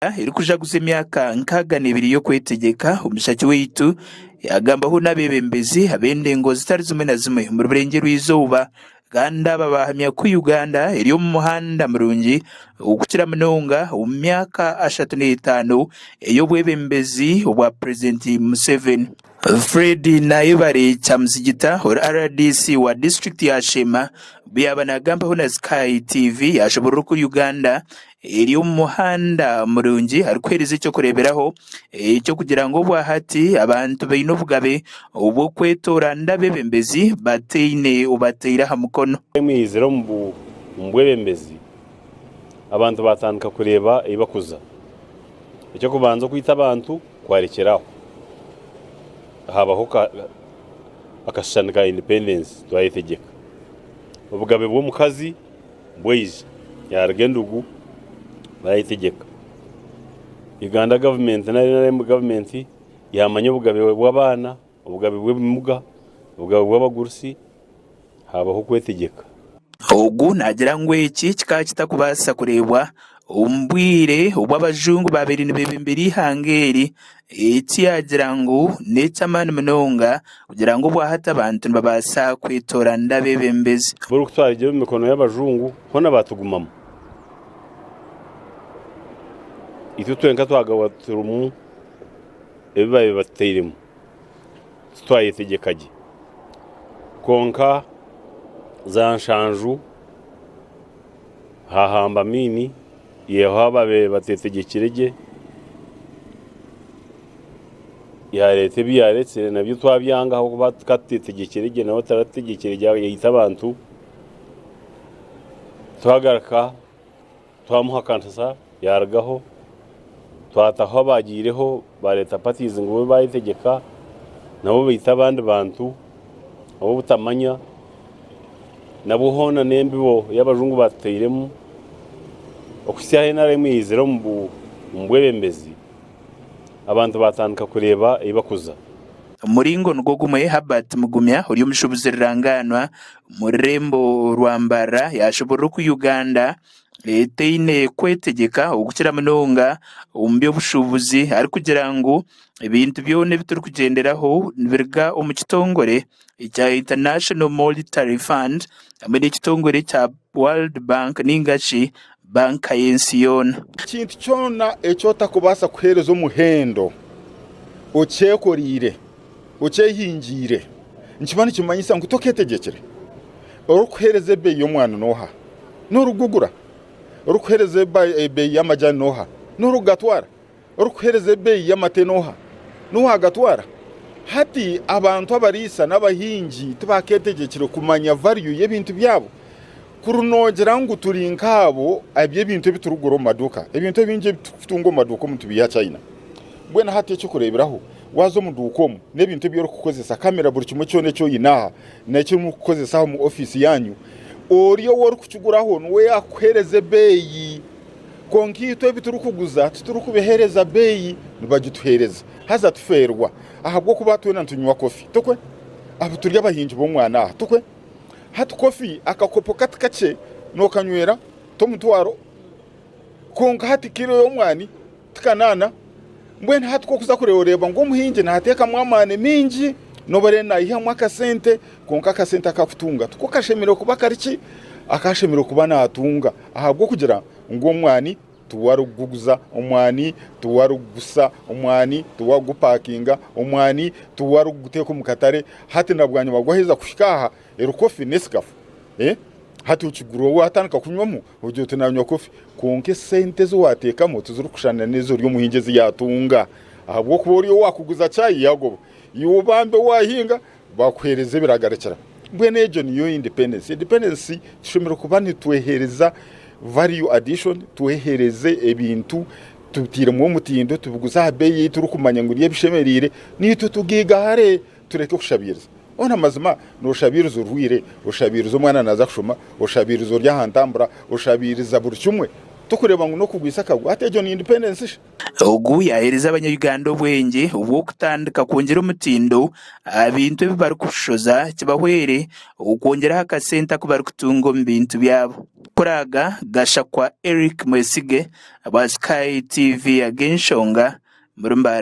Erikujaguza emyaka 62 y'okwetegyeka, omushaki waitu yaagambaho n'abeebembezi ab'endengo zitari zimwe na zimwe omuri Burengyerwa-izooba kandi aba baahamya ku Uganda eri omu muhanda murungi okukira munonga omu myaka 35 ey'obwebembezi obwa Purezidenti Museveni. Fred Nayebare Kyamuzigita ori rdc wa disiturikiti ya Sheema obu yaaba naagambaho na Sky TV yaashoboorora oku Uganda eri omu muhanda murungi arikuheereza eky'okureeberaho eky'okugira ngu obwahati abantu baine obugabe obw'okwetoorana abeebembezi bataine obateire aha mukono. Emwizire omu bwebembezi abantu baatandika kureeba ei bakuza. Eky'okubanza okwita abantu kwarekyera aho habaho akashushani ka independence twayetegyeka. Obugabe bw'omukazi bwaija yaruga endugu bayetegyeka. Uganda gavumenti nari NRM gavumenti yamanya obugabe bw'abaana, obugabe bw'ebimuga, obugabe bw'abagurusi habaho okwetegyeka. Ogu naagira ngu eki kikaba kitakubaasa kureebwa omu bwire obu abajungu baabaire nibeebembera eihanga eri, eki yaagira ngu n'eky'amaani munonga kugira ngu obwahati abantu nibabaasa kwetooranira abeebembezi. Buri ku twarugire omu mikono y'abajungu hoona baatugumamu. Itwe twenka twagabwa turimu ebi baabaire batutairemu. Titwayetegyeka gye. Kwonka za nshanju hahamba Amiini yaihaho ababaire batetegyekire gye, yareeta ebi yaretsire nabyo twabyanga ahabw'okuba tukaba tutetegyekire gye nawe taratutegyekire gye yaita abantu. Twagaruka twamuhakanisa yarugaho, twataho abaagiireho bareeta parties ngu bo bayetegyeka nabo baita abandi bantu ahabw'obutamanya. Nabwo hoona n'embibo ei abajungu baatutairemu okuhitsya ahu NRM yaizire omu bwebembezi, abantu baatandika kureeba ei barikuza. Omu muringo nigwo gumwe, Herbert Mugumya ori omushuubuzi rurangaanwa omu rurembo rwa Mbarara yaashoboorora oku Uganda etaine kwetegyeka okukira munonga omu by'obushuubuzi arikugira ngu ebintu byona ebi turikugyenderaho nibiruga omu kitongore ekya International Monetary Fund hamwe n'ekitongore ekya World Bank ninga shi banka y'ensi yoona. Ekintu kyona eki otarikubaasa kuheereza omuhendo okyekoreire, okyehingiire, nikiba nikimanyisa ngu tokeetegyekire. Orikuheereza ebeeyi y'omwani n'oha? N'orikugugura. Orikuheereza ebeeyi y'amajaani n'oha? N'orikugatwara. Orikuheereza ebeeyi y'amate n'oha? N'owaagatwara. Hati abantu abariisa n'abahingi tibakeetegyekire kumanya value y'ebintu byabo. Kuri noogira ngu turi nk'abo aby'ebintu ebi turikugura omu maduuka, ebintu ebingi ebi turikutunga omu maduuka omu nitubiiha China. Mbwenu hati eky'okureeberaho, waaza omu duuka omu, n'ebintu ebi orikukozesa, kamera buri kimwe kyona eki oine aha, n'eki murikukozesa aha omu ofiisi yaanyu, ori ou orikukiguraho niwe yaakukuheereza ebeeyi. Kwonka itwe ebi turikuguza titurikubiheereza beeyi, nibagituheereza haza tufeerwa ahabw'okuba twena nitunywa kofi, tikwe? Abu turi abahingi b'omwana aha, tikwe? Hati kofi akakopo kati kakye nookanywera t'omutwaro, kwonka hati kiro y'omwani tikanaana. Mbwenu hati ku orikuza kureeba oreeba ngu omuhingi naateekamu amaani maingi n'obu araabe naihamu akasente kwonka akasente aku arikutunga tiko kashemereire kuba kari ki? Aku ashemereire kuba naatunga ahabw'okugira ngu omwani tiwe arikuguguza, omwani tiwe arikugusa, omwani tiwe arikugupakinga, omwani tiwe arikuguteeka omu katare. Hati na bwanyima gwaheza kuhika aha eri kofi n'esikafu hati okigura waatandika kunywamu ogira oti naanywa kofi kwonka esente ezi waateekamu tizirikushushana n'ezi ori omuhingi ezi yaatunga ahabw'okuba ori owaakuguza chai yaagoba iwe bambe waahinga bakuheereza ebiragarikira. Mbwenu egyo niyo independence. Independence tushemereire kuba nitweheereza value addition, tweheereze ebintu tutairemu omutindo, tubiguze aha beeyi ei turikumanya ngu niyo ebishemereire, naitwe tugaigahare tureke kushabiiriza. Hoona amazima nooshabiiriza orwaire, oshabiiriza omwana naaza kushoma, oshabiiriza ori aha ntambura, oshabiiriza buri kimwe. Tokureeba ngu n'okugwisa akagwe? Hati egyo ni independence shi? Ogu yaaheereza abanya-Uganda obwengye obw'okutandika kwongyera omutindo aha bintu ebi barikushoza kibahwere okwongyeraho akasente aku barikutunga omu bintu byabo. Kuraaga Gashakwa Eric Mwesige aba Sky TV ag'enshonga omuri Mbare.